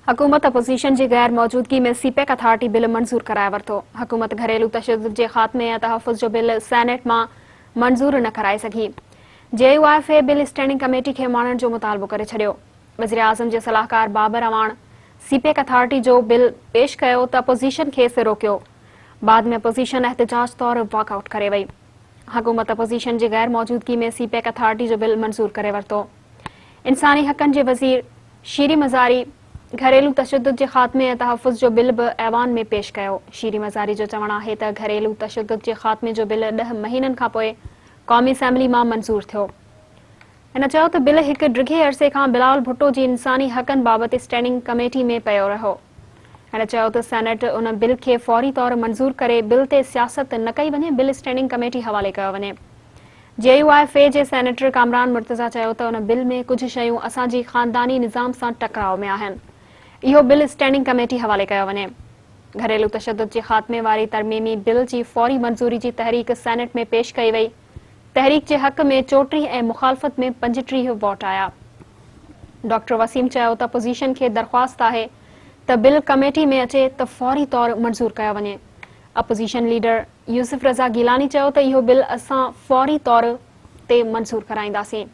حڪومت اپوزيشن جي غير موجودگي ۾ سي پيڪ اٿارٽي بل منظور ڪرائي ورتو. حڪومت گهريلو تشدد جي خاتمي ۽ تحفظ جو بل سينيٽ مان منظور نه ڪرائي سگهي. J U I F bill standing committee کي اماڻڻ جو مطالبو ڪري ڇڏيو. وزيراعظم جي صلاحڪار بابر اعواڻ سي پيڪ اٿارٽي جو بل پيش ڪيو ته اپوزيشن کيس روڪيو. بعد ۾ اپوزيشن احتجاج طور واڪ آئوٽ ڪري وئي. حڪومت اپوزيشن جي غير موجودگي ۾ سي پيڪ اٿارٽي جو بل منظور ڪري ورتو. انساني حقن جي وزير شيري مزاري گهريلو تشدد جي خاتمي ۽ تحفظ جو بل به ايوان ۾ پيش ڪيو. شيري مزاري جو چوڻ آهي ته گهريلو تشدد جي خاتمي جو بل ڏهه مهينن کانپوء قومي اسيمبلي مان منظور ٿيو. هن چيو ته بل هڪ ڊگهي عرصي کان بلاول ڀٽو جي انساني حقن بابت اسٽينڊنگ ڪميٽي ۾ پيو رهيو. هن چيو ته سينيٽ ان بل کي فوري طور منظور ڪري، بل تي سياست نه ڪئي وڃي، بل اسٽينڊنگ ڪميٽي حوالي ڪيو وڃي. جي يو آء في جي سينيٽر ڪامران مرتضيٰ چيو ته ان بل ۾ ڪجهه شيون اسان جي خانداني نظام سان ٽڪراء ۾ آهن، اهو بل اسٽينڊنگ ڪميٽي حوالي ڪيو وڃي. گهريلو تشدد جي خاتمي واري ترميمي بل جي فوري منظوري جي تحريڪ سينيٽ ۾ پيش ڪئي وئي، تحريڪ جي حق ۾ 34 ۽ مخالفت ۾ 35 ووٽ آيا. ڊاڪٽر وسيم چيو ته اپوزيشن کي درخواست آهي ته بل ڪميٽي ۾ اچي ته فوري طور منظور ڪيو وڃي. اپوزيشن ليڊر يوسف رضا گيلاني چيو ته اهو بل اسان فوري طور تي منظور ڪرائينداسين.